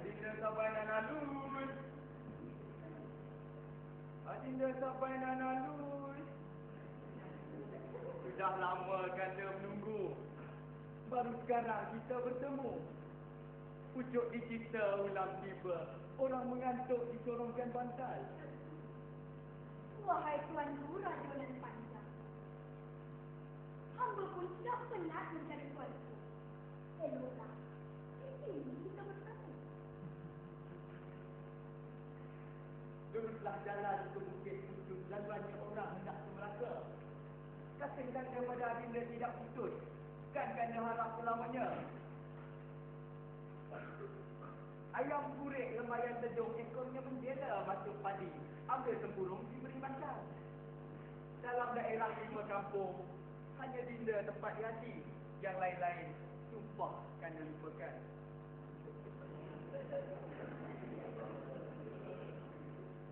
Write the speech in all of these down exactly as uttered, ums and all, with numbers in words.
Adinda sabai nan alui. Adinda sabai nan alui. Sudah lama kanda menunggu. Baru sekarang kita bertemu. Pucuk di kita ulam tiba. Orang mengantuk disorongkan bantal. Wahai Tuanku Rajo nan Panjang, hamba pun indak penat mencari Tuanku. Eloklah, di sini kita bertemu. Luruslah jalan ke Bukik Pucuk, lalu banyak orang hendak ke Melaka. Kasih tanda pada adinda tidak putus, kan kanda harap selamanya. Ayam gurik lumayan ledong, ekornya menjela masuk padi. Ambil tempurung diberi makan. Dalam daerah lima kampung, hanya dinda tempat di hati. Yang lain-lain, sumpah kan dilupakan.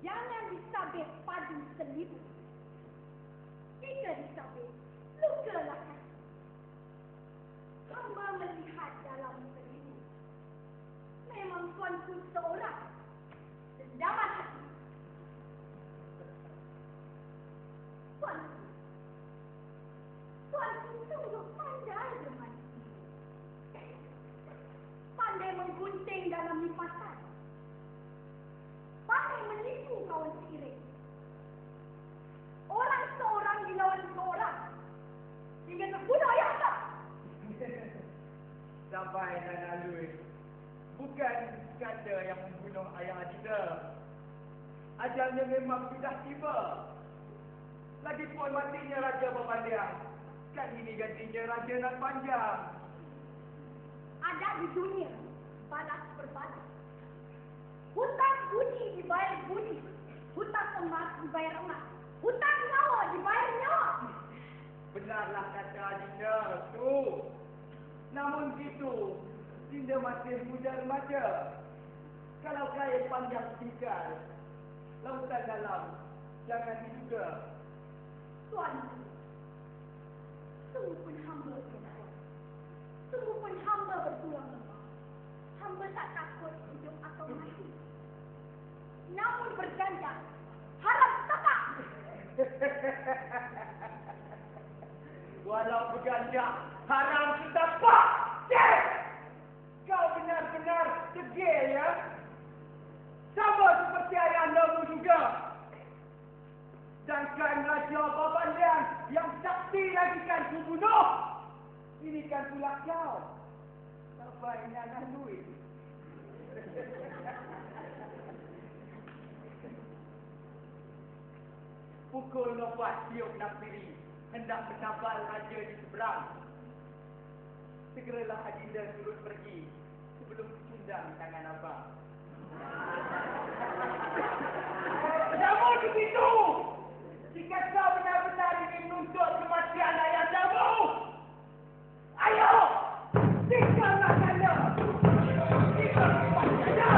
Jangan disabeh padi selibu. Jika disabeh, lukalah kaki. Hamba melihat dalam selibu. Memang Tuanku seorang dendaman hati. Tuanku, Tuanku sungguh pandai bermain sihir. Pandai menggunting dalam lipatan. Pandai menipu kawan seiring. Orang seorang dilawan dua orang, hingga terbunuh ayah anda. Sabai nan alui, bukan kanda yang membunuh ayah adinda. Ajalnya memang sudah tiba. Lagipun matinya Raja Babandiang, kan ini gantinya Raja nan Panjang. Ada di dunia balas berbalas. Hutang budi dibayar budi, hutang emas dibayar emas, hutang nyawa dibayar nyawa. Benarlah kata adinda tu. Namun gitu, dinda masih muda remaja. Kalau kain panjang tinggal, lautan dalam jangan diduga. Tuanku, sungguh pun hamba berdoa. Sungguh pun hamba bertulang lemah. Hamba tak takut hidup atau mati. Namun berganja, haram tapak. Walau berganja, haram satapak. Cek! Kau benar-benar degil, ya. Sama seperti ayah andamu juga. Sedangkan Raja Babandiang yang sakti lagi kan kubunuh. Ini kan pula kau. Sabai nan alui. Pukul nyo tiok nan piri, hendak manabal raja di seberang. Segeralah adinda surut pergi, sebelum pecundang tangan abang. Namun begitu, jika kau benar-benar ingin menuntut kematian ayah andamu, ayo, tinggallah saja. Tinggalkan saja.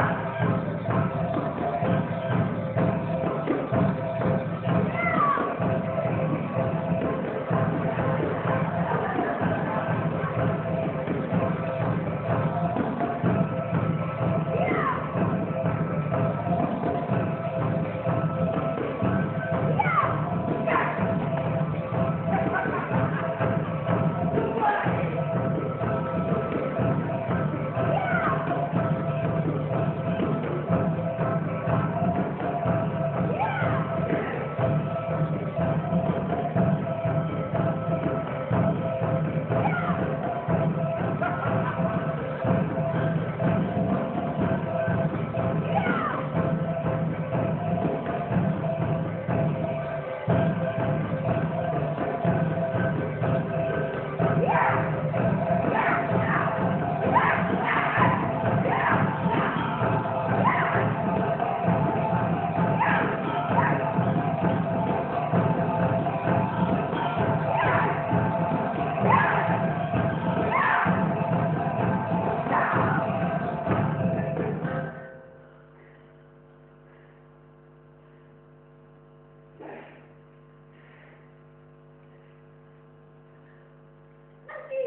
Nanti,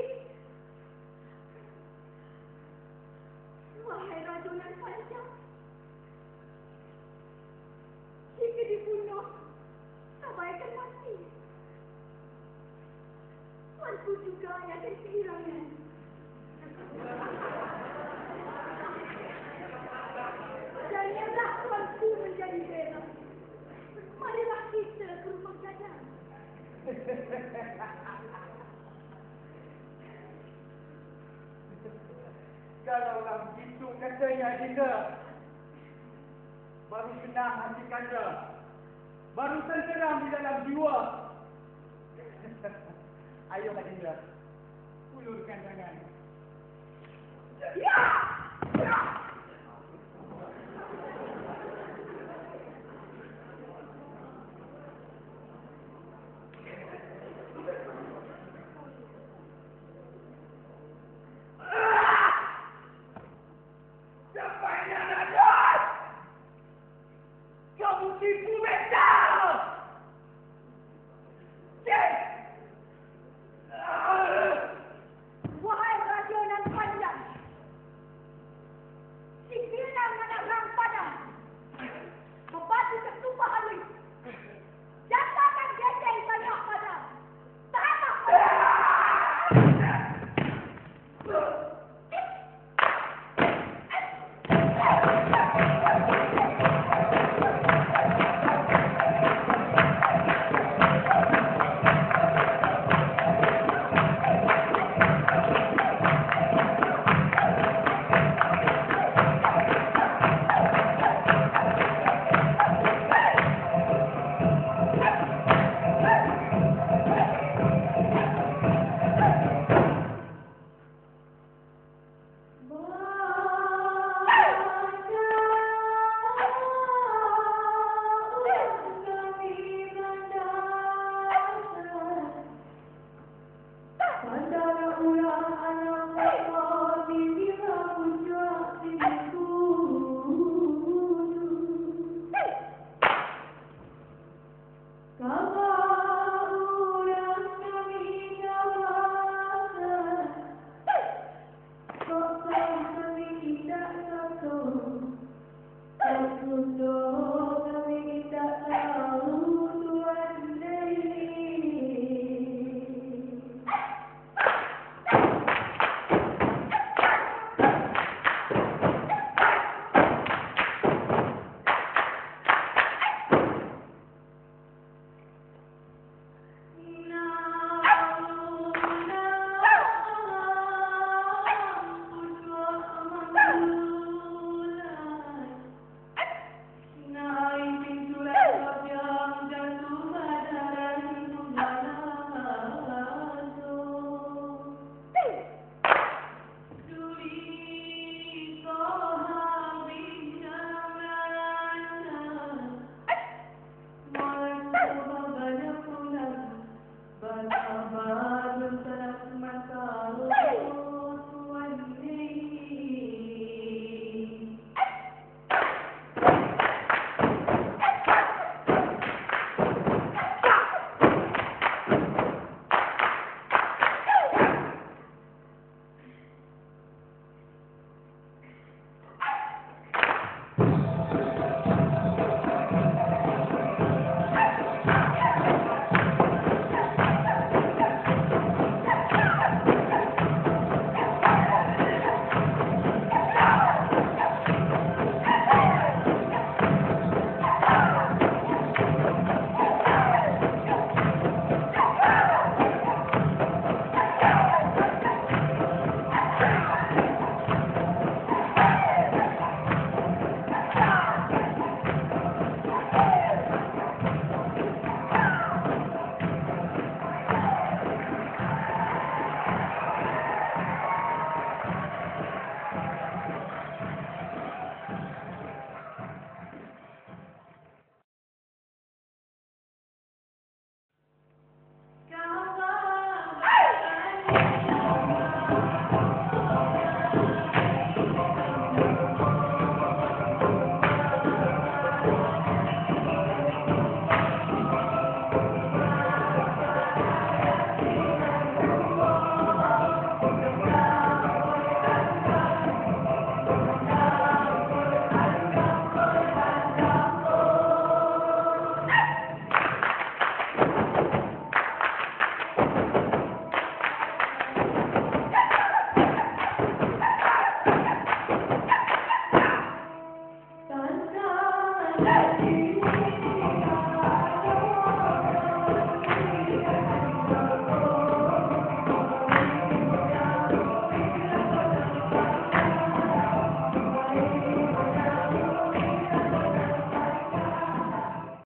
wahai Rajo nan panjang. Jika dibunuah, tabaikan mati. Tuanku juga yang akan kehilangan. Janganlah tuanku menjadi bela. Marilah kita ke rumah gadang. Kalau lah begitu katanya Dinda, baru senang hati kanda, baru tenteram di dalam jiwa. Ayolah Dinda, ulurkan tangan. Kamu tipu beta! Wahai rajo nan panjang, si Pinang anak rampa